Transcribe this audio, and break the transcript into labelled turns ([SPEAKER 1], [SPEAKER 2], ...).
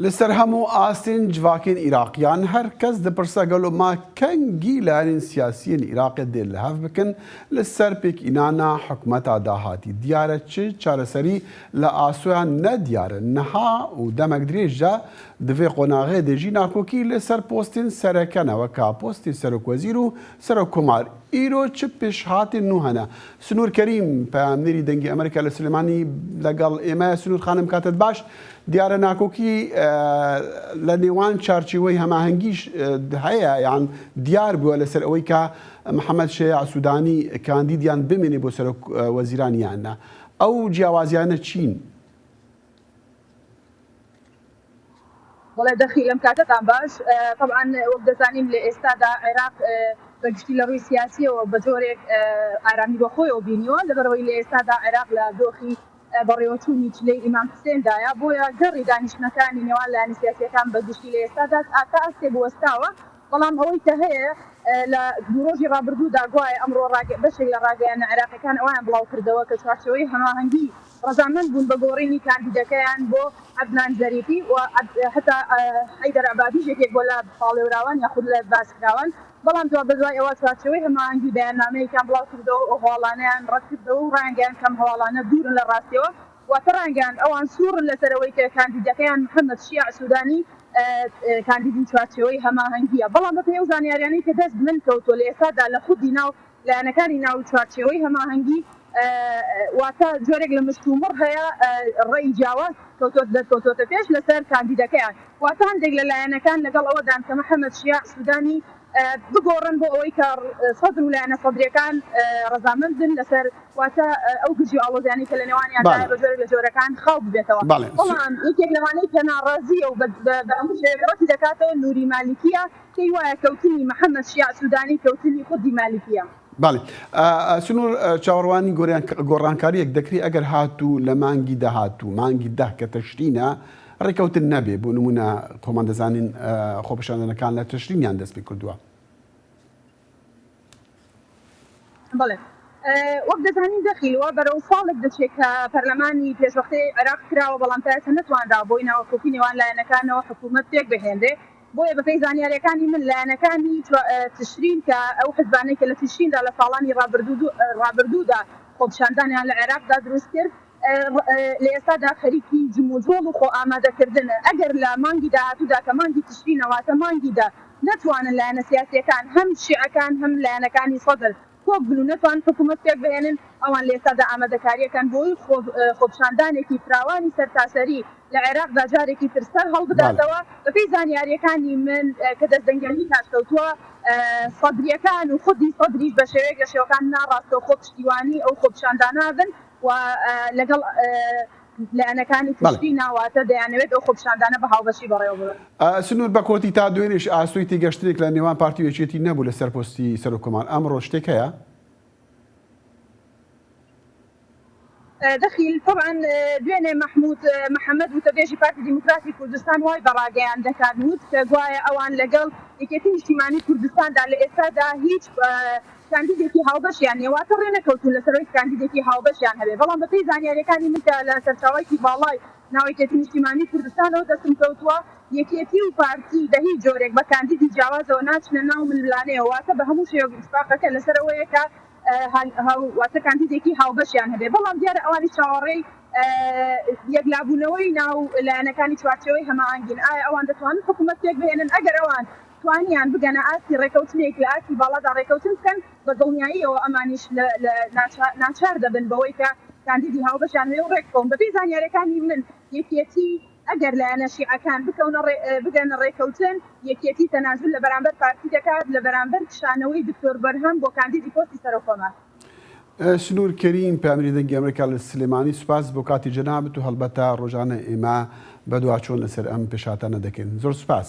[SPEAKER 1] Li ser hemû astên civakên Îraqiyan her kes dipirse gelo ma kengî layerên siyasî yên Îraqê dê li hev bikin li ser pêkînana hikûmeta dahatî. Diyar e çi çareserî li asoya ne diyar e. Niha û demek dirêj de di vê qonaxê de jî nakokî li ser postên sereke ne weka postê serokwezîr û serokkomar. Îro çi pêşhatên nû hene? Sinûr Kerîm, peyamnêrî Dengê Amerîka li Silêmanî legel ême ye. Sinûr xanim katet baş. Diyar e nakokî li nêwan çarçêwey hemahengî heye yan diyar bûye li ser ewey ka Mihemed Şeya Sûdanî kandîd yan bimîne bo serokwezîran yan na. Ew ciyawaziyane çîn?
[SPEAKER 2] بەڵێ دەخیل ئەم کاتەتان باش. تەبعەن وەک دەزانین لە ئێستادا عێراق بە گشتی لە ڕووی سیاسیەوە بە جۆرێک ئارامی بەخۆیەوە بینیوە لەبەرئەوەی لە ئێستادا عێراق لە دۆخی بەڕێوەچوونی چلەی ئیمام حسێندایە بۆیە گەڕی دانیشتنەکانی نێوان لایەنە سیاسیەکان بە گشتی لە ئێستادا تا ئاستێک وەستاوە بەڵام ئەوەی کە هەیە لە دوو ڕۆژی ڕابردوودا گوایە ئەمڕۆ بەشێک لە ڕاگەیاندنە عێراقیەکان ئەوەیان بڵاوکردەوە کە چوارچێوەی هەماهەنگی ڕەزامەند بوون بە گۆڕینی کاندیدەکەیان بۆ عەدنان زەریفی و هەتا حەیدەر عەبادیش یەکێک بووە لە پاڵێوراوان یاخود لە باسکراوان، بەڵام دوابەدوای ئەوە چوارچێوەی هەماهەنگی بەیاننامەیەکیان بڵاوکردەوە و ئەو هەواڵانەیان ڕەتکردەوە و ڕایانگەیاند کە ئەم هەواڵانە دوورن لە ڕاستیەوە، واتە ڕایانگەیاند ئەوان سوورن لەسەر ئەوەی کە کاندیدەکەیان محەمەد شیاع سودانی کاندیدی چوارچێوەی هەماهەنگییە، بەڵام بەپێی ئەو زانیاریانەی کە دەست من کەوتووە لە ئێستادا لە خودی ناو لایەنەکانی ناو چوارچێوەی هەماهەنگی واتە جۆرێک لە مشتومڕ هەیە، ڕەئی جیاواز دەرکەوتۆتە پێش لەسەر کاندیدەکەیان، واتە هەندێک لە لایەنەکان لەگەڵ ئەوەدان کە محەمەد شیاع سودانی بگۆڕن بۆ ئەوەی کە سەدر و لایەنە سەدرییەکان ڕەزامەند بن لەسەر واتە ئەو گرژی و ئاڵۆزیانەی کە لە نێوانیاندایە بە جۆرێک لە جۆرەکان خاو ببێتەوە. بەڵام یەکێک لەوانەی کە ناڕازییە و بە هەموو شێوەیەک ڕەتی دەکاتەوە نوری مالیکییە، پێی وایە کەوتنی محەمەد شیاع سودانی کەوتنی خودی مالیکییە.
[SPEAKER 1] بەڵێ سنوور چاوەڕوانی گۆڕانکارییەک دەکرێ ئەگەر هاتوو لە مانگی داهاتوو، مانگی دە کە تەشرینە، ڕێککەوتن نەبێ، بۆ نموونە خۆمان دەزانین خۆپیشاندانەکان لە تشرینیان دەست پێ کردووە.
[SPEAKER 2] بەڵێ وەک دەزانین دەخیل وا بەرەو ساڵێک دەچێت کە پەرلەمانی پێشوەختەی عێراق کراوە، بەڵام تا ئێستا نەتوانراوە بۆی ناوەکۆکی نێوان لایەنەکانەوە حکوومەت پێکبهێنرێ. بۆیە بەپێی زانیارییەکانی من لایەنەکانی تشرین کە ئەو حزبانەی کە لە تشریندا لە ساڵانی ڕابردوودا خۆپیشاندانیان لە عێراقدا دروست کرد لە ئێستادا خەریکی جموجۆڵ و خۆئامادەکردنن ئەگەر لە مانگی داهاتوودا کە مانگی تشرینە واتە مانگی دە نەتوانن لایەنە سیاسییەکان هەم شیعەکان هەم لایەنەکانی سەدر کۆک بن و نەتوانن حکوومەت پێکبهێنن، ئەوان لە ئێستادا ئامادەکارییەکەن بۆی خۆپیشاندانێکی فراوانی سەرتاسەری لە عێراقدا جارێکی تر سەر هەڵبداتەوە. بەپێی زانیارییەکانی من کە دەست دەنگی کاش کەوتووە، سەدرییەکان و خودی سەدریش بە شێوەیەک لە شێوەکان ناڕاستەوخۆ پشتیوانی ئەو خۆپیشاندانە بن و لەگەڵ لایەنەکانی تری نا، واتە دەیانەوێت ئەو خۆپیشاندانە بە هاوبەشی بەڕێوە ببەن.
[SPEAKER 1] سنوور بە کۆتی تا دوێنێش ئاسۆی تێگەشتنێک لە نێوان پارتی و یەکێتی نەبوو لەسەر پۆستی سەرۆک کۆمار، ئەمڕۆ شتێک هەیە؟
[SPEAKER 2] دەخیل، تەبعەن دوێنێ مەحمود محەمەد وتەبێژی پارتی دیموکراتی کوردستان وای بە ڕاگەیاندنەکان وت کە گوایە ئەوان لەگەڵ یەکێتی نیشتیمانی کوردستاندا لە ئێستادا هیچ کاندیدێکی هاوبەشیان نیە واتە ڕێنەکەوتوون لەسەر ئەوەی کاندیدێکی هاوبەشیان هەبێت بەڵام بەپێی زانیاریەکانی من کە لە سەرچاوەیەکی باڵای ناو یەکێتی نیشتیمانی کوردستانەوە دەستم کەوتووە یەکێتی و پارتی بە هیچ جۆرێک بە کاندیدی جیاوازەوە ناچنە ناو ململانێیەوە واتە بە هەموو شێوەیەک ئیتفاقەکە لەسەر ئەوەیە کە واتە کاندیدێکی هاوبەشیان هەبێت بەڵام دیارە ئەوانیش چاوەڕێی یەکلابوونەوەی ناو لایەنەکانی چوارچێوەی هەماهەنگین ئایا ئەوان دەتوانن حکوومەت پێکبهێنن ئەگەر ئەوان توانیان بگەنە ئاستی ڕێکەوتنێک لە ئاستی باڵادا ڕێکەوتن بکەن، بە دڵنیاییەوە ئەمانیش ناچار دەبن بەوەی کە کاندیدی هاوبەشیان هەیە و ڕێکبکەون. بەپێی زانیارییەکانی من یەکێتی ئەگەر لایەنە شیعەکان بکەونە بگەنە ڕێکەوتن، یەکێتی تەنازول لە بەرامبەر پارتی دەکات لە بەرامبەر کشانەوەی دکتۆر بەرهەم بۆ کاندیدی پۆستی سەرۆککۆمار.
[SPEAKER 1] سنوور کەریم، پەیامنێری دەنگی ئەمریکا لە سلێمانی، سوپاس بۆ کاتی جەنابت و هەڵبەتە ڕۆژانە ئێمە بەدواچوون لەسەر ئەم پێشهاتانە دەکەین. زۆر سوپاس.